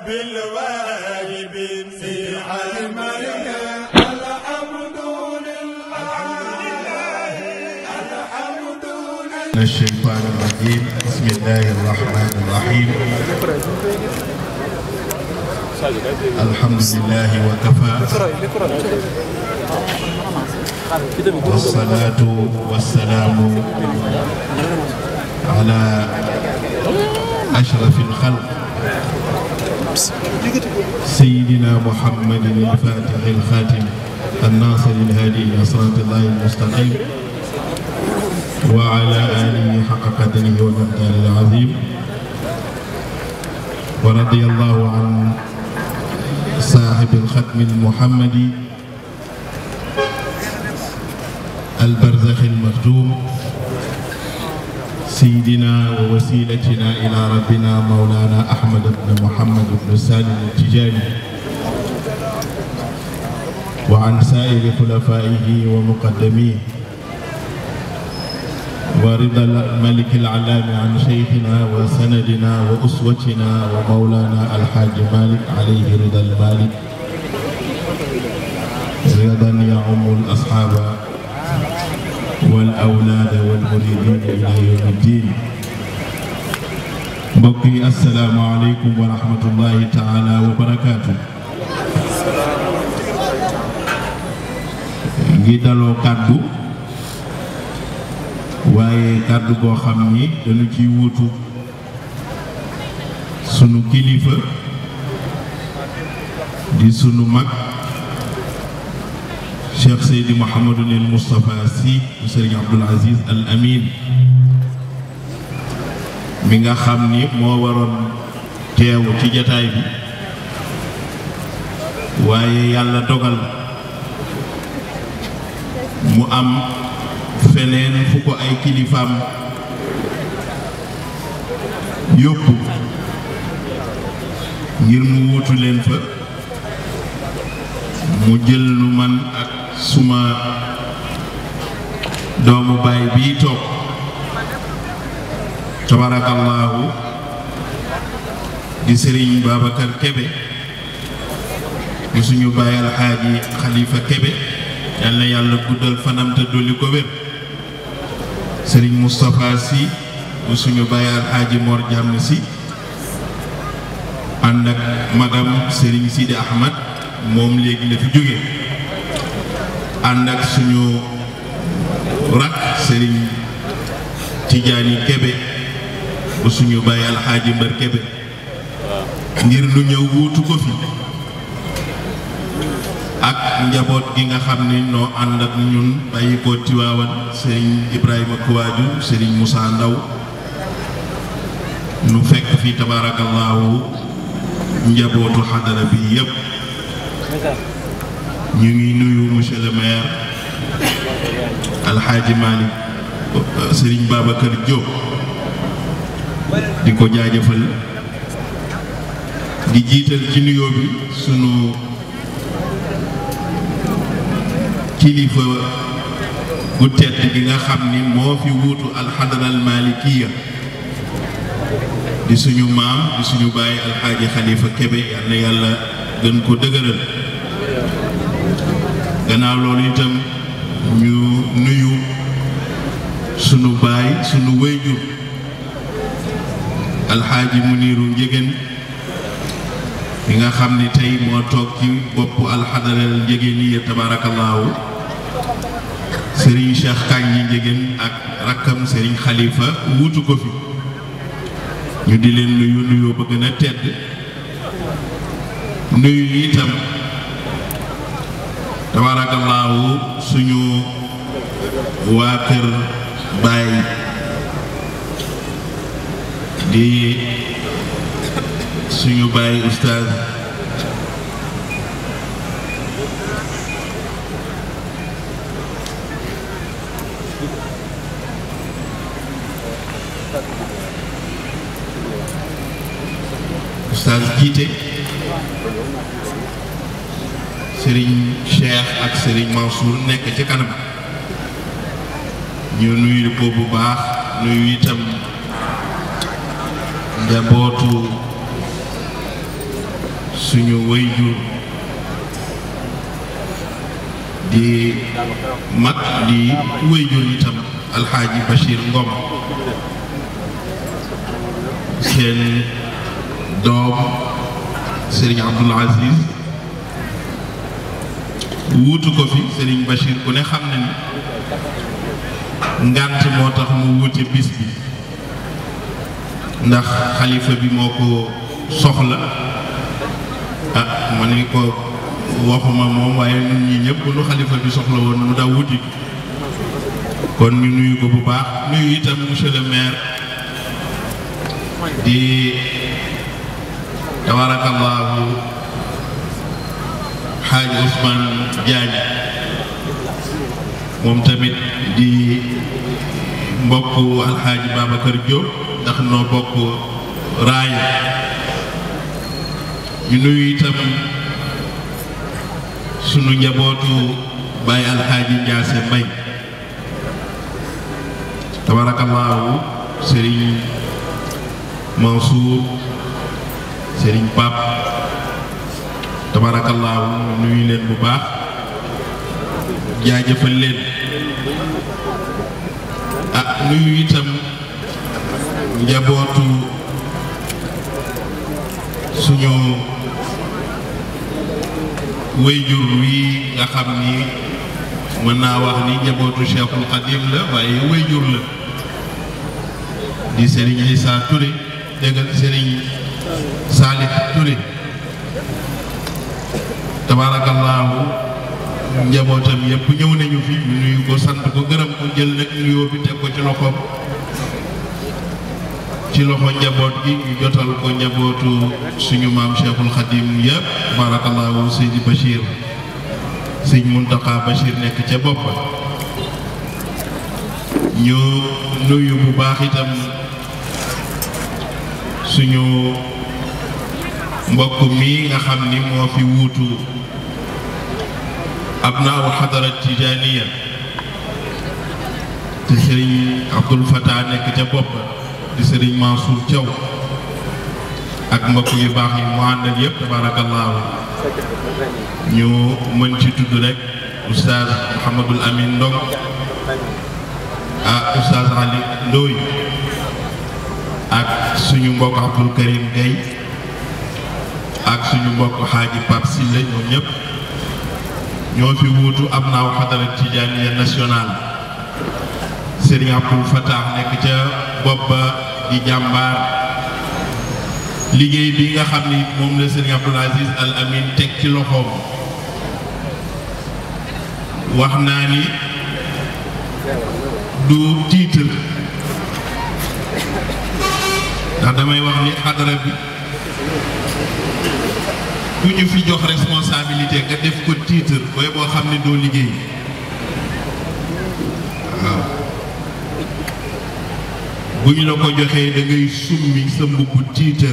بالواجب في علمك الحمد لله من الشيطان الرجيم بسم الله الرحمن الرحيم الحمد لله وكفى والصلاة والسلام على أشرف الخلق سيدنا محمد الفاتح الخاتم الناصر الهادي إلى صراط الله المستقيم وعلى آله حق قدره ومقداره العظيم ورضي الله عن صاحب الختم المحمدي البرزخ المختوم سيدنا ووسيلتنا إلى ربنا مولانا أحمد بن محمد بن سالم التجاني وعن سائر خلفائه ومقدميه ورضا الملك العلام عن شيخنا وسندنا وأسوتنا ومولانا الحاج مالك عليه رضا المالك رضا يعم الأصحاب والأولاد والمريدين إلى يوم الدين. mbokk yi assalaamu aleykum wa rahmatullahi taala wa barakaatu. ngi daloo kàddu waaye kàddu boo xam ni dañu ciy wuutu sunu kilifa di sunu mag Cheikh Seydi Mouhamadul Moustapha Sy Serigne Abdoul Aziz Al Amin mi nga xam ni moo waroon teew ci jataay bi waaye yàlla dogal mu am feneen fu ko ay kilifaam yóbbu ngir mu wuutu leen fa mu jël nu man ak suma doomu baay bii toog tabarakallahu di Serigne Babacar Kébé di suñu baay alxaaji Xalifa Kébé yal na yàlla guddal fanam te dolli ko wér Serigne Moustapha Sy di suñu baay alxaaji Mor Jàmm Sy ànd ak magam Serigne Sidi Ahmad moom léegi la fi jóge ànd ak suñu rak Serigne Tidiane Kébé bu suñu baay alxaaji Mbar Kébé ngir lu ñëw wuutu ko fi ak njaboot gi nga xam ni noo ànd ak ñun bàyyi ko Tiwaawan Serigne Ibrahima Kouwaaju Serigne Moussa Ndaw nu fekk fi tabaarakallaahu njabootu xadara bi yépp ñu ngi nuyu monsieur le maire alxaaji Malick Serigne Babacar Diop di ko jaajëfal di jiital ci nuyoo bi sunu kilifa gu tedd gi nga xam ni moo fi wuutu alxadara almalikiya di suñu maam di suñu baay alxaaji Xalifa Kébé yal na yàlla gën ko dëgëral gannaaw loolu itam ñu nuyu sunu baay sunu wéyjur alxaaji Muniru Njégéen mi nga xam ni tey moo toog ci boppu alxadaral Njégéeniya tabaarakallaahu Serigne Cheikh Kanji Njégéen ak rakkam Serigne Xalifa wuutu ko fi ñu di leen nuyu nuyoo ba gën a tedd nuyu itam tabaarakallaahu suñu waa kër baay di suñu baay ustaaz jiite Serigne Cheikh ak Serigne Mansour nekk ci kanam ñu nuyu ko bu baax nuyu itam njabootu suñu wayjur di mag di wayjur itam alxaaji Bachir Ngom seen doom Serigne Abdoul Aziz wuutu ko fi Serigne Bachir ku ne xam na ni ngànt moo tax mu wuute bis bi ndax xalifa bi moo ko soxla ma ni ko waxuma moom waaye ñun ñi ñëpp lu xalifa bi soxla woon mu daw wuti kon ñu nuyu ko bu baax nuyu itam monsieur le maire di tabarakallahu xaaji Ousmane Diagne moom tamit di mbokk alxaaji Babacar Diop ndax noo bokk raaya ñu nuyu itam sunu njabootu Baye alxaaji Ndiasse Mbaye tabarakallahu Serigne Mansour Serigne Pap tabarakallahu nuyu leen bu baax jaajëfal leen nuyu itam njabootu suñu wayjur wi nga xam ni mën naa wax ni njabootu Cheikhul Khadim la waaye wayjur la di Serigne Issa Touré déggal Serigne Salih Touré tabarakallahu njabootam yëpp ñëw nañu fi ñu nuyu ko sant ko gërëm ko jël nag nuyoo bi teg ko ci loxoom ci loxo njaboot gi ñu jotal ko njabootu suñu maam Cheikhul Khadim yëpp tabarakallahu Seydi Bachir Sëñ Muntaqa Bachir nekk ca bopp ñu nuyu bu baax itam suñu mbokk mi nga xam ni moo fi wuutu abnaaw xadara tijaniya te Serigne Abdoul Fattah nekk ca bopp di Serigne Mansour Thiaw ak mbokk yu baax yi mu àndal yëpp tabarakallahu ñu mën ci tudd rek oustaz Mouhamadul Amin Ndong oustaz Ali Ndoy ak suñu mbokk Abdoul Karim Gueye ak suñu mbokk xaaji Pape Silla ñoom ñëpp ñoo fi wuutu abnaaw xadara tijaniya national Serigne Abdoul Fattah nekk ca bopp ba di jàmbaar liggéey bi nga xam ni moom la Serigne Abdoul Aziz Al Amin teg ci loxoom wax naa ni du titre ndax damay wax ni xadara bi ku ñu fi jox responsabilité nga def ko titre booy boo xam ne doo liggéey waaw bu ñu la ko joxee da ngay summi sa mbubbu titre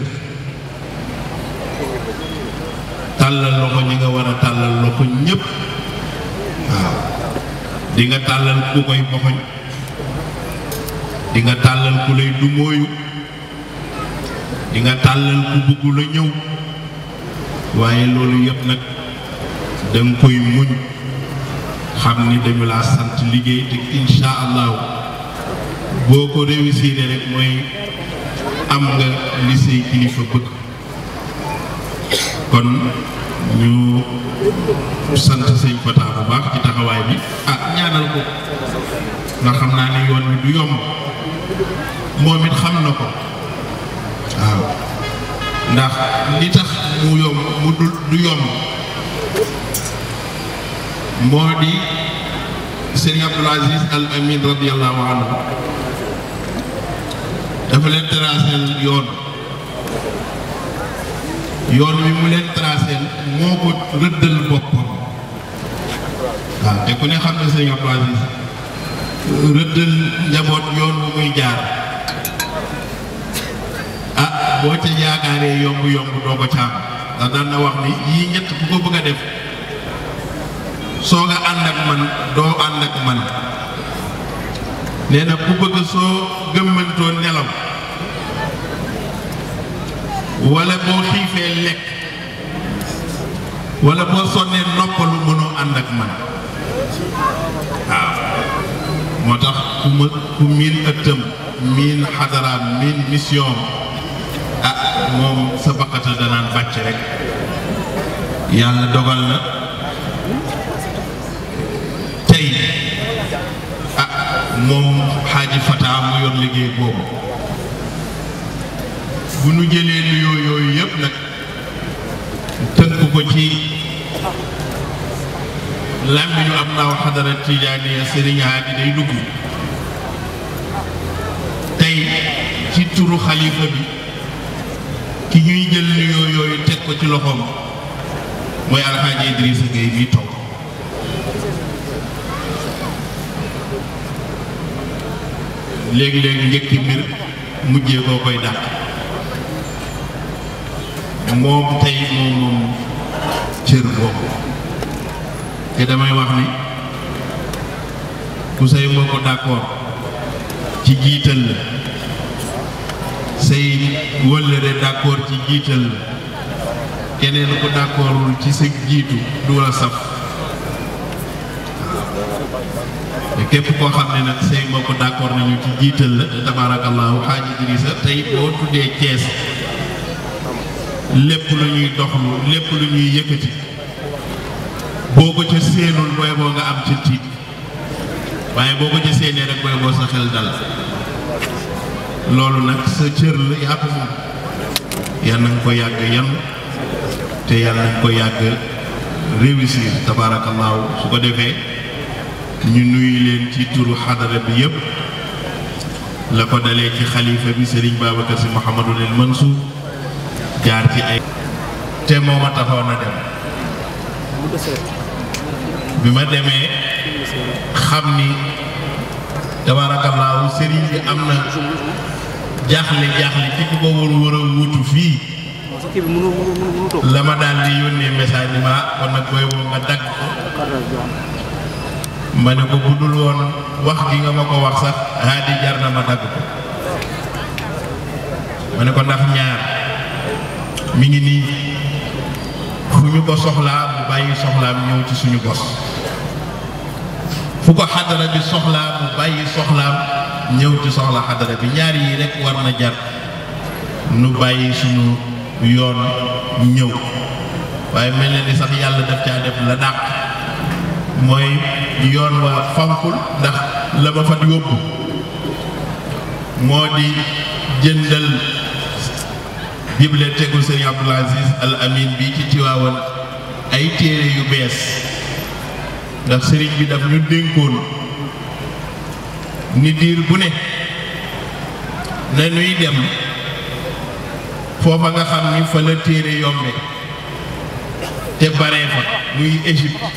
tàllal loxo ñi nga war a tàllal loxo ñépp waaw di nga tàllal ku koy boxoñ di nga tàllal ku lay dumóoyu di nga tàllal ku bëgg la ñëw waaye loolu yëpp nag da nga koy muñ xam ni dañu laa sant liggéey te insha allahu boo ko réussir rek mooy am nga li say kilifa bëgg kon ñu sant sëñ Fattah bu baax ci taxawaay bi ñaanal ko nga xam naa ne yoon wi du yomb moom it xam na ko waaw ndax li tax mu yomb mu du yomb moo di Serigne Abdoul Aziz Al Amin radiyallahu anhu dafa leen traceel yoon wi mu leen traceel moo ko rëddal boppam waaw te ku ne xam ne Serigne Abdoul Aziz rëddal njaboot yoon bu muy jaar boo ca yaakaaree yomb doo ko caam ndax daan na wax ni yii ñett bu ko bëgg a def soo nga ànd ak man doo ànd ak man nee na ku bëgg soo gëmmantoo nelaw wala boo xiifee lekk wala boo sonnee noppalu mënoo ànd ak man waaw moo tax ku miin ëttam miin xadaraam miin mission moom sa baqata danaan bàcc rek yàlla dogal na tey moom xaaji Fata mu yor liggéey boobu bu nu jëlee nuyoo yooyu yëpp nag tënk ko ci làmmiñu am naaw xadara tijaaniya Serigne Hadi day dugg tey ci turu xalifa bi ki ñuy jël nuyoo yooyu teg ko ci loxoom mooy alxaaji Idrissa Gueye mi toog léegi-léegi njëkki mbir mujjee koo koy dàq moom tey moom cër boobu te damay wax ni ku say moo ko d'accord ci jiital la say wëllëre d'accord ci jiital la keneen ku d'accordul ci sa jiitu du la saf te képp koo xam ne nag say moo ko d'accord nañu ci jiital la te tabaarakallaahu xaaji Idrissa tey boo tuddee Cees lépp lu ñuy doxlu lépp lu ñuy yëkkati boo ko ca séenul booy boo nga am ci tiit waaye boo ko ca séenee rek booy boo sa xel dal loolu nag sa cër la yaa ko moom yal na nga ko yàgg yan te yàlla nañ ko yàgg réussir tabaarakallaahu su ko defee ñu nuyu leen ci turu xadara bi yëpp la ko dalee ci xalifa bi Serigne Babacar Sy Mouhamadul Mansour jaar ci ay te moo ma taxoon a dem bi ma demee xam ni tabaarakallaahu sëriñ bi am na jaaxle ci ku ko war a wutu fii la ma daal di yónnee message ni ma kon nag booy boo nga dagg ko ma ne ko bu dul woon wax gi nga ma ko wax sax Hadi jar na ma dagg ko ma ne ko ndax ñaar mi ngi nii fu ñu ko soxlaa mu bàyyi soxlaam ñëw ci suñu bos fu ko xadara bi soxlaa mu bàyyi soxlaam ñëw ci soxla xadara bi ñaar yi rek war na jar nu bàyyi suñu yoon ñëw waaye mel na ni sax yàlla daf caa def la dàq mooy yoon waa fankul ndax la ma fa yóbbu moo di jëndal bibliothèque gu Serigne Abdoul Aziz Al Amin bi ci Tiwaawan ay téere yu bees ndax sëriñ bi daf ñu dénkoon ni diir bu ne na nuy dem foofa nga xam ni fa la téere yombe te baree fa muy Égypte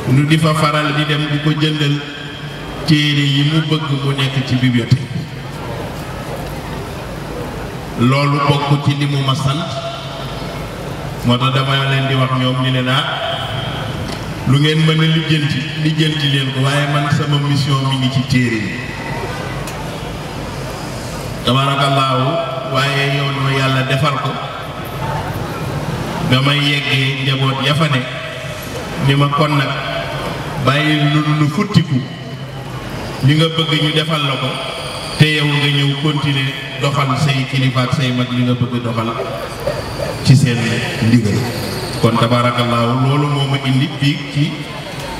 nu di fa faral di dem di ko jëndal téere yi mu bëgg mu nekk ci bibliothèque loolu bokk ci li mu ma sant moo tax dama leen di wax ñoom ni leen lu ngeen mën a lijjanti leen ko waaye man sama mission mi ngi ci téere yi tabaarakallaahu waaye yow ma yàlla defal ko ba may yeggee njaboot ya fa ne ni ma kon nag bàyyi lu futtiku li nga bëgg ñu defal la ko te yow nga ñëw continuer doxal say kilifa ak say mag li nga bëgg doxal ci seen ndigal kon tabaarakallaahu loolu moo ma indi fii ci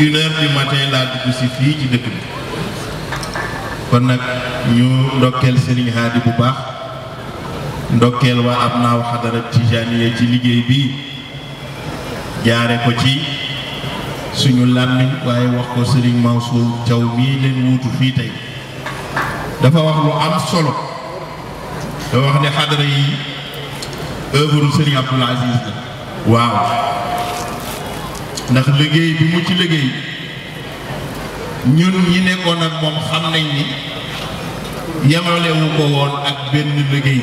1h du matin laa dugg si fii ci dëkk bi kon nag ñu ndokkeel Serigne Hadi bu baax ndokkeel waa ab naaw xadara tijaaniya ci liggéey bi jaare ko ci suñu làmmiñ waaye wax ko Serigne Mansour Thiaw mii leen wuutu fii tey dafa wax lu am solo dafa wax ne xadara yi œuvre Serigne Abdoul Aziz la waaw ndax liggéey bi mu ci liggéey ñun ñi nekkoon ak moom xam nañ ni yemalewu ko woon ak benn liggéey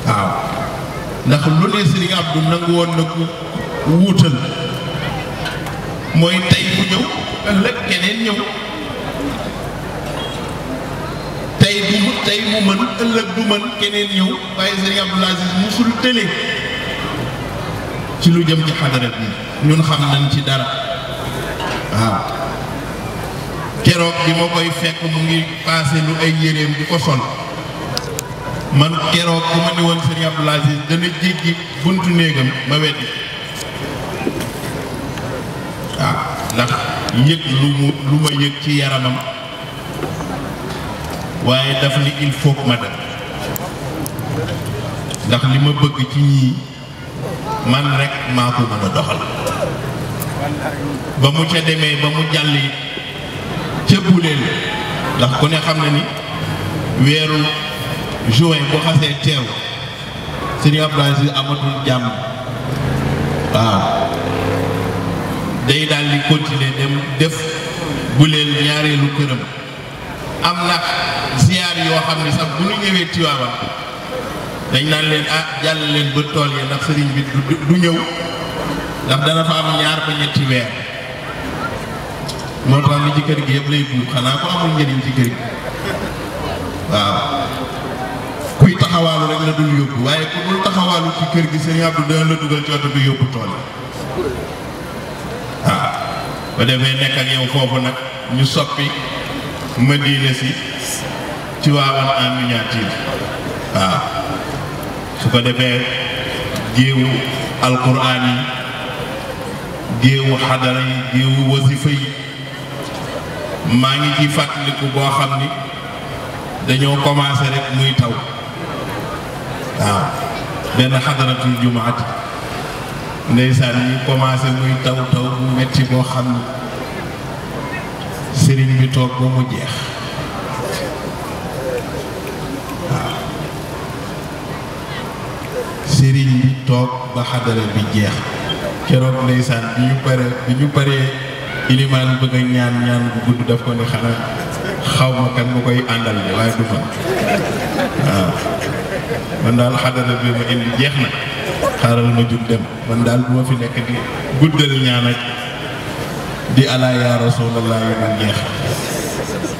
waaw ndax lu ne Serigne Abdou nangu woon na ko wuutal mooy tey bu ñëw ëllëg keneen ñëw tey mu mën ëllëg du mën keneen ñëw waaye Serigne Abdoul Aziz musul tële ci lu jëm ci xadara bi ñun xam nañ ci dara waaw keroog bi ma koy fekk mu ngi passé lu ay yéreem di ko sol man keroog bu ma ne woon Serigne Abdoul Aziz dana jéggi buntu néegam ma weddi waaw ndax yëg lu ma yëg ci yaramam waaye daf ni il faut que ma dem ndax li ma bëgg ci ñii man rek maa ko mën a doxal ba mu ca demee ba mu jàll yi ca buleel ndax ku ne xam na ni weeru juin bu xasee teew Serigne Abdoul Aziz amatul jàmm waaw day daal di continuer dem def buleel ñaareelu këram am nag ziyaar yoo xam ne sax bu ñu ñëwee Tiwaawan dañ naan leen jàll leen ba tool yi ndax sëriñ bi du ñëw ndax dana fa am ñaar ba ñetti weer moo tax li ci kër gi yëpp lay buub xanaa ko amul njëriñ ci kër gi waaw kuy taxawaalu rek la dul yóbbu waaye ku dul taxawaalu ci kër gi sëriñ Abdou dana la dugal ci oto bi yóbbu tool yi waaw ba defee nekk ak yow foofu nag ñu soppi Madina si Tiwaawan en miniature waaw su ko defee géewu alquran yi géewu xadara yi géewu wasifa yi maa ngi ci fàttaliku boo xam ni dañoo commencé rek muy taw waaw benn xadaratul jumaati ndeysaan yi commencé muy taw taw bu metti boo xam ni sëriñ bi toog ba mu jeex waaw sëriñ bi toog ba xadara bi jeex keroog ndeysaan bi ñu paree ilimaan bëgg a ñaan bu gudd daf ko ne xanaa xaw ma kan ma koy àndal de waaye du man waaw man daal xadara bi ma indi jeex na xaaral ma jug dem man daal bu ma fi nekk di guddal ñaan ak di alaa yaa rasulallah yi man jeex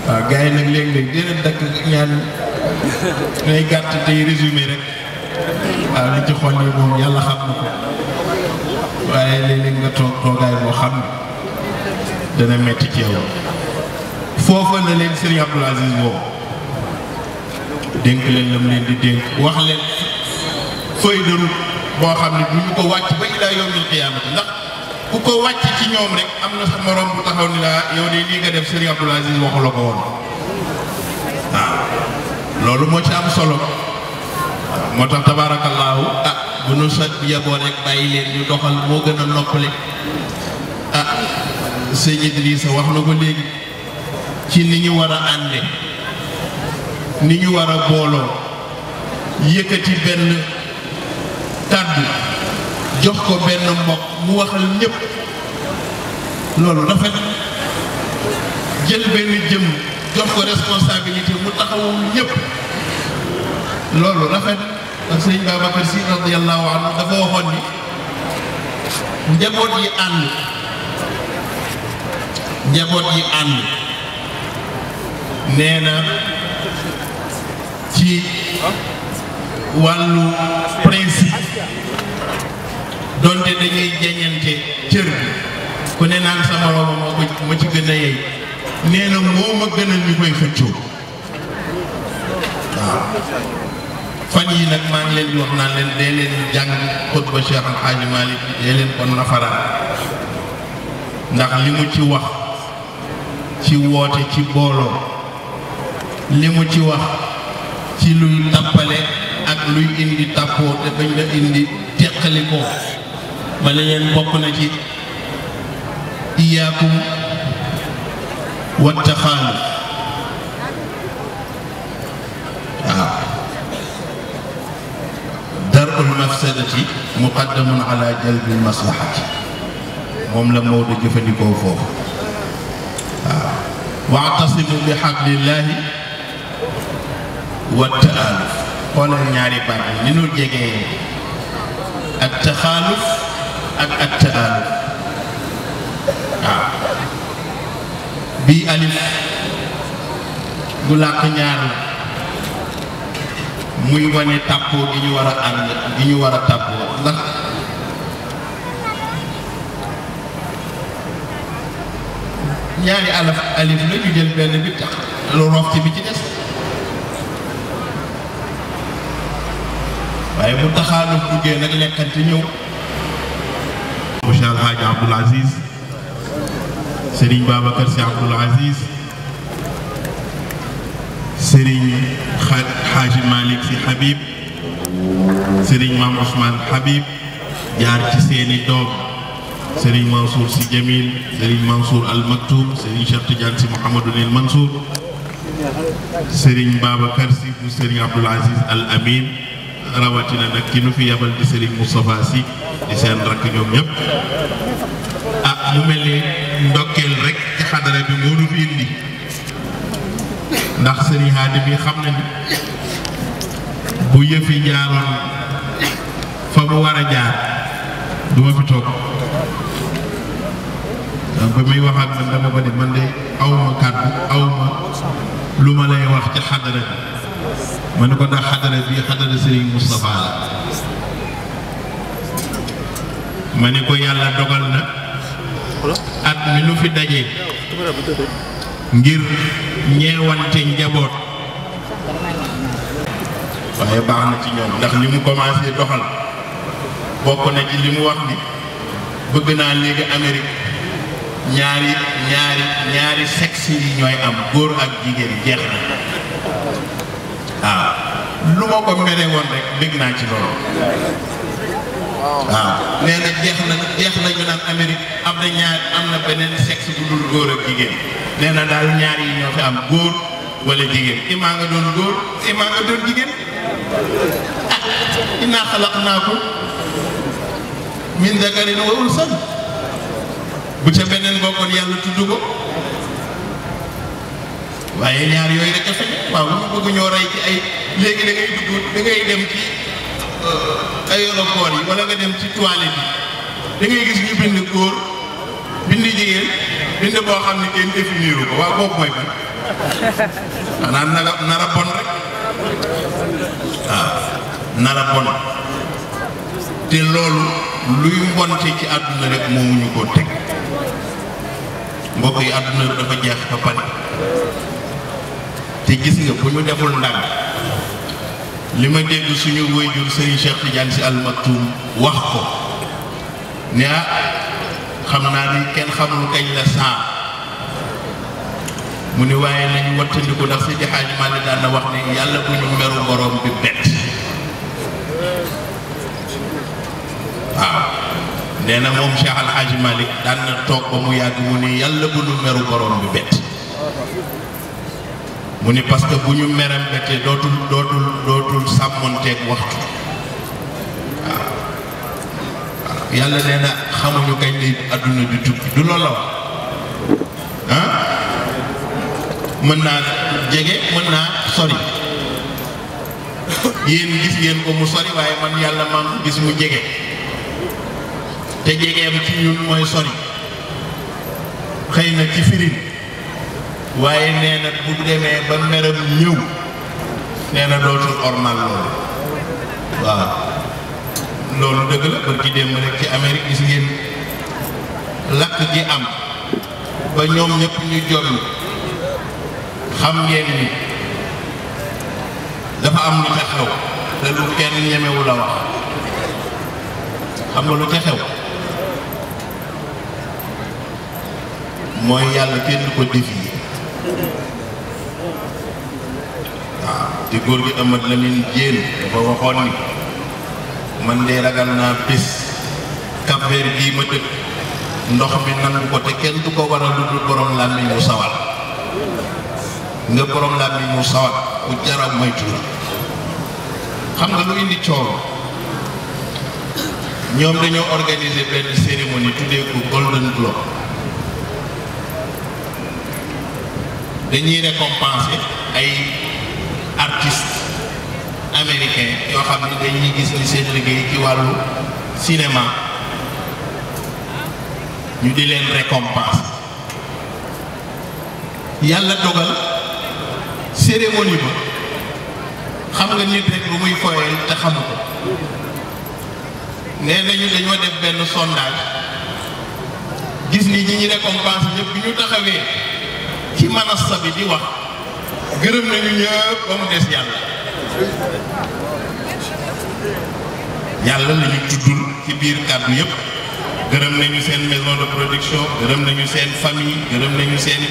waaw gars yi nag léeg-léeg déedéet dakk ñaan ngay gàtt tey résumé rek waaw li ci xol yi moom yàlla xam na ko waaye léeg-léeg nga toog toogaay boo xam ne dana metti ci yow foofa la leen Serigne Abdoul Aziz woo dénk leen lam leen di dénk wax leen feuille de route boo xam ne du ñu ko wàcc ba ilaa yawmil qiyaamati ndax ku ko wàcc ci ñoom rek am na sa morom bu taxaw ni la yow de lii nga def Serigne Abdoul Aziz waxu la ko woon waaw loolu moo ci am solo moo tax tabaarakallaahu bu nu sa yeboo rek bàyyi leen ñu doxal moo gën a noppale sëñ Idrissa wax na ko léegi ci ni ñu war a ànde ni ñu war a booloo yëkkati benn kàddu jox ko benn mbokk mu waxal ñëpp loolu rafet jël benn jëm jox ko responsabilité mu taxawul ñëpp loolu rafet ak sëñ Babacar Sy radiyallahu anhu dafa waxoon ni njaboot yi ànd nee na ci wàllu principe donte dañuy jañante cër bi ku ne naan sa moroom ma ci gën a yey nee na moo ma gënal ñu koy xëccoo waaw fan yi nag maa ngi leen di wax naan leen dee leen jàng xutba Cheikh Al Hadji Malick dee leen ko nafaraan ndax li mu ci wax ci woote ci booloo li mu ci wax ci luy tàppale ak luy indi tàppoo te bañ la indi teqali ko ma ne leen bokk na ci iyaakum wa taxaaluf waaw darul mafsadati muqaddamun ala jalbil maslahati moom la Maodo jëfandikoo foofu waaw wa'tasimu bi hablillahi wa ta'aluf xoolal ñaari baat yi ni ñu jegee ak taxaaluf ak ak ta'aluf waaw bii alif bu làkk ñaar la muy wane tàppoo gi ñu war a ànd gi ñu war a tàppoo ndax ñaari alif la ñu jël benn bi tax lu rof ci bi ci des waaye bu taxaaluf duggee nag lekkante ñëw. Cheikh El Hadj Abdoul Aziz Serigne Babacar Sy Abdoul Aziz Serigne Hadji Malick Sy Habib Serigne Mame Ousmane Habib jaar ci seeni doom Serigne Mansour Sy Jamil Serigne Mansour Al Maktoum Serigne Cheikh Tidiane Sy Mouhamadou Nil Mansour Serigne Babacar Sy bu Serigne Abdoul Aziz Al Amin rawatina nag ki nu fi yabal di Serigne Moustapha Sy di seen rakk ñoom ñëpp ah mu mel ni ndokkeel rek ci xadara bi moo nu fi indi ndax Serigne Hadi bi xam nañu bu yëfi jaaroon fa mu war a jaar du ma fi toog ba muy wax ak man dama ko ne man de awma kàddu awma lu ma lay wax ci xadara bi ma ne ko ndax xadara bi xadara Serigne Moustapha la ma ne ko yàlla dogal na at mi nu fi dajee ngir ñeewante njaboot waaye baax na ci ñoom ndax li mu commencé doxal bokk na ci li mu wax ni bëgg naa léegi Amérique ñaari sexe yi ñooy am góor ak jigéen jeex na waaw lu ma ko mere woon rek dégg naa ci loolu waaw nee na jeex na ñu naan Amérique am na beneen sexe bu dul góor ak jigéen nee na daal ñaar yi ñoo fi am góor wala jigéen imaa nga doon góor imaa nga doon jigéen ah innaa xalaqnaakum min dakarin wa unsa bu ca beneen bokkoon yàlla tudd ko waaye ñaar yooyu rek a fexe waaw lu mu bëgg ñoo rey ci ay léegi da ngay dem ci aéroport yi wala nga dem ci toilette yi da ngay gis ñu bind góor bind jigéen bind boo xam ne kenn définiru ko waaw boobu mooy ban xanaa nara bon rek waaw nara bon te loolu luy mbonte ci àdduna rek moomuñu ko teg mbokk yi àdduna dafa jeex ba pare te gis nga bu ñu deful ndànk li ma dégg suñu waajur Serigne Cheikh Tidiane Sy Al Maktoum wax ko ne xam naa ni kenn xamul kañ la saa mu ne waaye nañu wattandiku ndax Seydi Hadji Malick daan na wax ne yàlla bu ñu meru borom bi bett waaw nee na moom Cheikh Al Hadji Malick daan na toog ba mu yàgg mu ne yàlla bu ñu meru borom bi bett mu ni parce que bu ñu meram bettee dootul sàmmonteeg waxtu waaw yàlla nee na xamuñu kañ lay àdduna di tukki du loolu la wax mën naa jege mën naa sori yéen gis ngeen ko mu sori waaye man yàlla man gis mu jege te jegeem ci ñun mooy sori xëy na ci firin waaye nee na bu demee ba meram ñëw nee na dootul ormal loolu waaw loolu dëgg la ba ci démb rek ci Amérique gis ngeen lakk gi am ba ñoom ñëpp ñu jot xam ngeen ni dafa am lu ca xew te lu kenn ñemewu la wax xam nga lu ca xew mooy yàlla kenn du ko défier waaw te góor gi Amadou Lamine Diène dafa waxoon ni man de ragal naa bés Cap-Vert gii ma dëkk ndox mi nangu ko te kenn du ko war a dund borom làmmiñ mu sawar nga borom làmmiñ mu sawar ku jarab moytu la xam nga lu indi coow ñoom dañoo organiser benn cérémonie tuddee ko Golden Globe dañuy récompenser ay artistes américains yoo xam ne dañuy gis ni seen liggéey ci wàllu cinéma ñu di leen récompenser yàlla dogal cérémonie ba xam nga nit rek bu muy foyeel te xamu ko nee nañu dañoo def benn sondage gis ni ñi récompense ñëpp bi ñu taxawee ci manassa bi di wax gërëm nañu ñëpp ba mu des yàlla yàlla la ñu tuddul ci biir kàddu yëpp gërëm nañu seen maison de production gërëm nañu seen famille gërëm nañu seen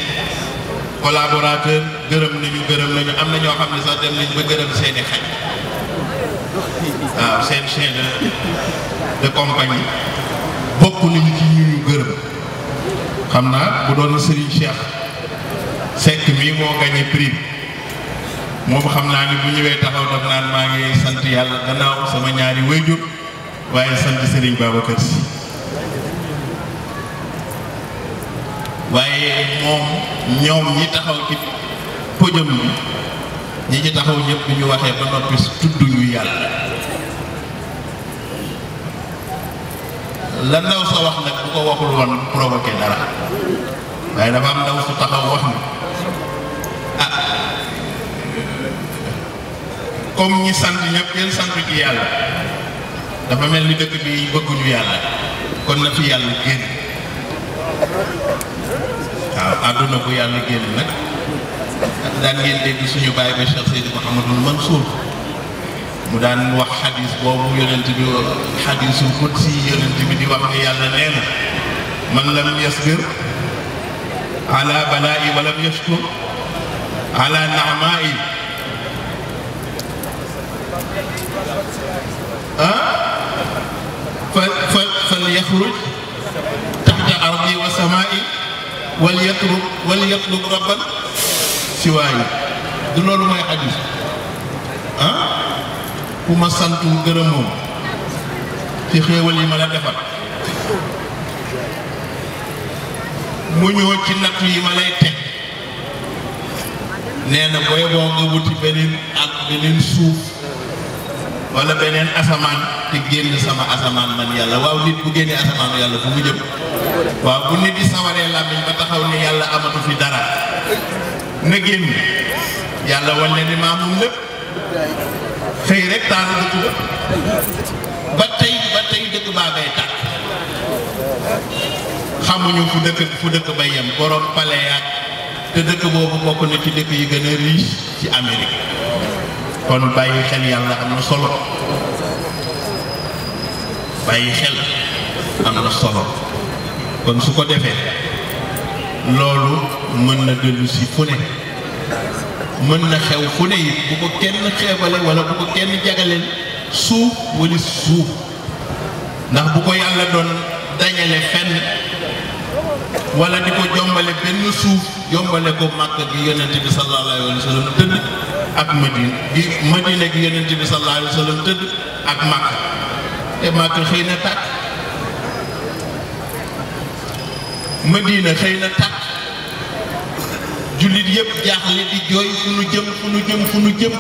collaborateur gërëm nañu am na ñoo xam ne sax dem nañ ba gërëm seeni xaj waaw seen chien de compagnie bokk nañu ci ñu gërëm xam naa bu doon Serigne Cheikh Seck mii moo gagné prix moom xam naa ni bu ñëwee taxaw daf naan maa ngi sant yàlla gannaaw sama ñaari wayjur waaye sant Serigne Babacar Sy waaye moom ñoom ñi taxaw ci podium bi ñi ci taxaw ñëpp bi ñu waxee ba noppi tudduñu yàlla la ndaw sa wax nag bu ko waxul woon provoqué dara waaye dafa am ndaw su taxaw wax ni comme ñi sant ñëpp kenn sant ci yàlla dafa mel ni dëkk bi bëgguñu yàlla kon na fi yàlla génn waaw àdduna bu yàlla génn nag daan ngeen dégg suñu baay ba Cheikh Seydi Mouhamadul Mansour mu daan wax xadis boobu yonent bi xadisul qudsi yonent bi di wax ni yàlla nee na man lam yasbir ala balaa'i wa lam yashkur ala naamaa'i فليخرج تحت أرضي وسمائي وليطلب ربا سواي du loolu mooy xadis ku ma santul gërëm moom ci xéewal yi ma la defal mu ñëw ci natt yi ma lay teg nee na booy boo nga wuti beneen suuf wala beneen asamaan te génn sama asamaan man yàlla waaw nit bu génnee asamaan yàlla fu mu jëm waaw bu nit di sawaree làmmiñ ba taxaw ni yàlla amatu fi dara na génn yàlla wan ne ni maa moom lépp xëy rek taal dëkk ba tey dëkk baa ngay tàkk xamuñu fu dëkk ba yem borom pale yaat te dëkk boobu bokk na ci dëkk yi gën a riche ci Amérique kon bàyyi xel yàlla am na solo bàyyi xel am na solo kon su ko defee loolu mën na dellu si fu ne mën na xew fu ne it bu ko kenn xeebale wala bu ko kenn jagaleel suuf wala suuf ndax bu ko yàlla doon dañale fenn wala di ko jombale benn suuf jombale ko Màkka gi yonent bi sallallahu alayhi wa sallam tëdd ak Madina gi yonent bi sallallahu alayhi wa sallam tëdd ak Màkka te Màkka xëy na tàkk Madina xëy na tàkk jullit yëpp jaaxle di jooy fu nu jëm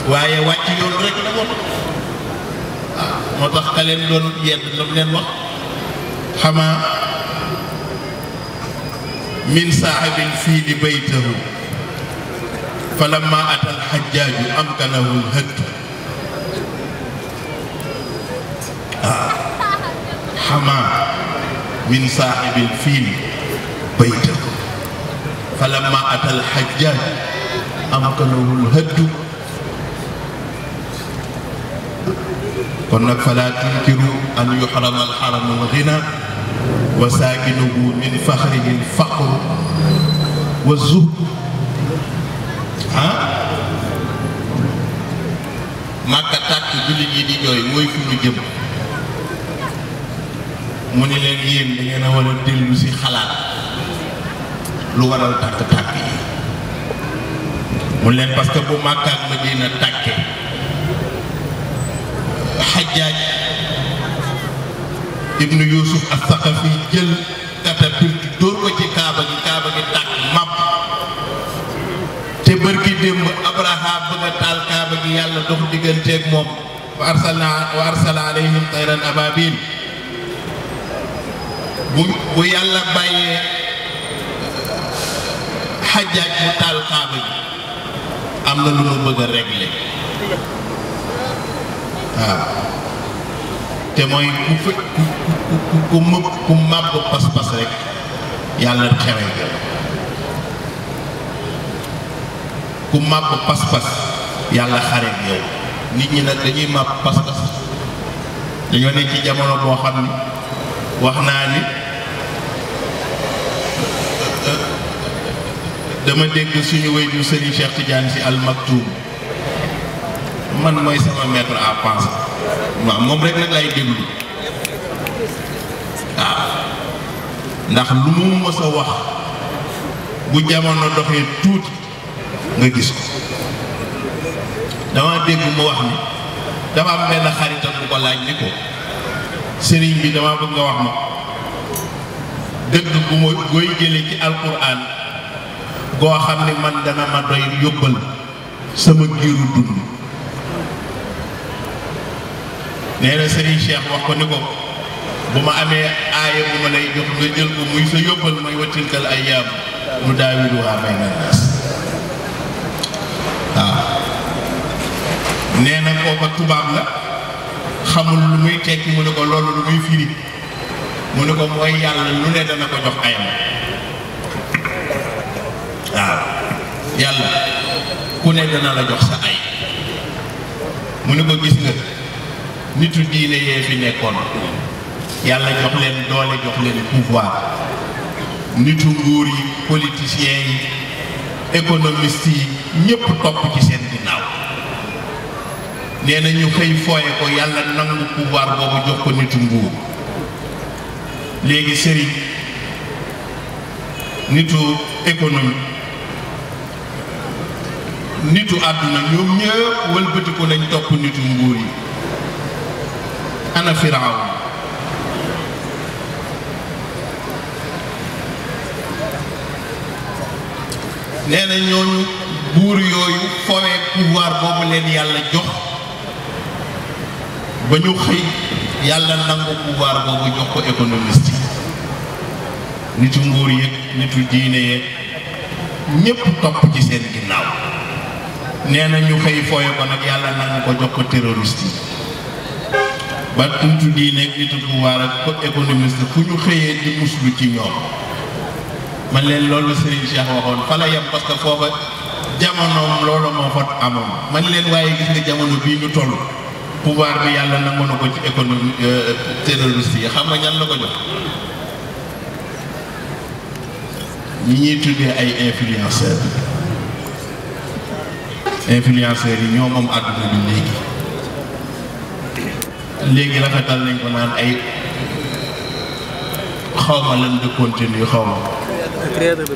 waaye wàcc yoon rek la woon waaw moo tax ka leen doon yedd lam leen wax xamaa min saaxibil fii di baytahu falamma atal xajjaaju amkanahu lhëdd waaw xamaa min saaxibil fii di baytahu falamma atal xajjaaju amkanahu lhëdd kon nag falaa tunkiru an yuxrama alxaramu alxina wa saakinuhu min faxrihi alfaqru wa zuhd Màkka tàkk jullit yi di jooy mooy fu ñu jëm mu ni leen yéen da ngeen a war a dellu si xalaat lu waral tàkk-tàkk yi mu leen parce que bu Màkka ak Madina tàkke Xajjaaj ibnu Yuusuf as-Saqafi jël catapulte dóor ko ci kaaba gi tàkk màbb te bërki démb Abraha bëgg a taal kaaba gi yàlla dox digganteeg moom wa arsala alayhim tayran ababil bu yàlla bàyyee Xajjaaj mu taal kaaba gi am na lu mu bëgg a régler waaw te mooy ku màbb pas-pas rek yàlla xewe ku màbb pas-pas yàlla xareeg yow. nit ñi nag dañuy màbb pas-pas dañoo nekk ci jamono boo xam ni wax naa ni dama dégg suñu wéyju Serigne Cheikh Tidiane Sy Al Maktoum man mooy sama maître à penser waaw moom rek nag lay déglu waaw ndax lu mu mës a wax bu jamono doxee tuuti nga gis ko. dama dégg mu wax ni dafa am benn xaritam bu ko laaj ni ko sëriñ bi dama bëgg nga wax ma dëgg bu ma goy jële ci alquran goo xam ne man dana ma doy yóbbal sama giiru dund. nee na sëriñ Cheikh wax ko ni ko bu ma amee aaya bu ma lay jox nga jël ko muy sa yóbbal mooy wa tilkal ayyaam nudaawiluhaa bayna naas. waaw nee na kooka tubaab la xamul lu muy tekki mu ne ko loolu lu muy firi mu ne ko mooy yàlla lu ne dana ko jox ayam. waaw yàlla ku ne dana la jox sa ay. mu ne ko gis nga nitu diine yee fi nekkoon yàlla jox leen doole jox leen pouvoir nitu nguur yi politiciens yi économistes yi ñëpp topp ci seen ginnaaw. nee na ñu xëy fooye ko yàlla nangu pouvoir boobu jox ko nitu nguur. léegi sëriñ nitu économie nitu àdduna ñoom ñëpp wëlbatiku nañ topp nitu nguur yi. ana Firaaw nee na ñooñu buur yooyu fowee pouvoir boobu leen yàlla jox ba ñu xëy yàlla nangu pouvoir boobu jox ko économiste yi nitu nguur yeeg nitu diine yeeg ñépp topp ci seen ginnaaw. nee na ñu xëy fooye ko nag yàlla nangu ko jox ko terroriste yi ba nitu diine ak nitu pouvoir ak ko économiste fu ñu xëyee di muslu ci ñoom. man leen loolu Serigne Cheikh waxoon fa la yem parce que foofa jamonoom loolu moo fa amoon. man leen waaye gis nga jamono bii ñu toll pouvoir bi yàlla nangu na ko ci économie terroriste yi xam nga ñan la ko jox ñi ñuy tuddee ay influenceurs yi ñoo moom àdduna bi léegi rafetal nañ ko naan ay xawma lan de contenu xawma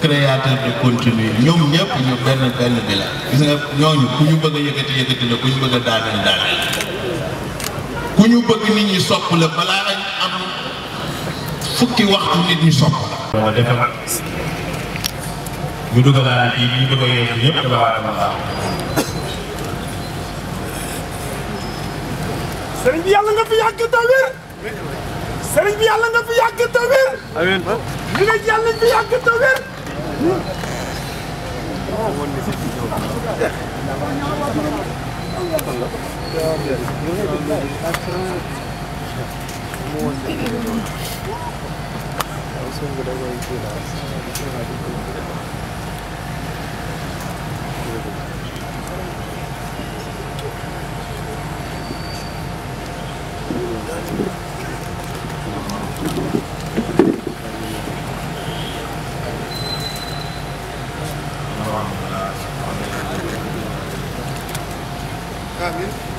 créateur de contenu ñoom ñëpp ñu benn bi la gis nga ñooñu ku ñu bëgg a yëkkati la ku ñu bëgg a daaneel ku ñu bëgg nit ñi sopp la balaa am fukki waxtu nit ñi sopp la. moo defal ñu dugalaa ci ñu bëgg a yëngu ñëpp tabaaraka sëriñ bi yàlla nga fi yàgg te wér. sëriñ bi yàlla nga fi yàgg te wér. amiin. li nga yàlla fi yàgg te wér. Amin.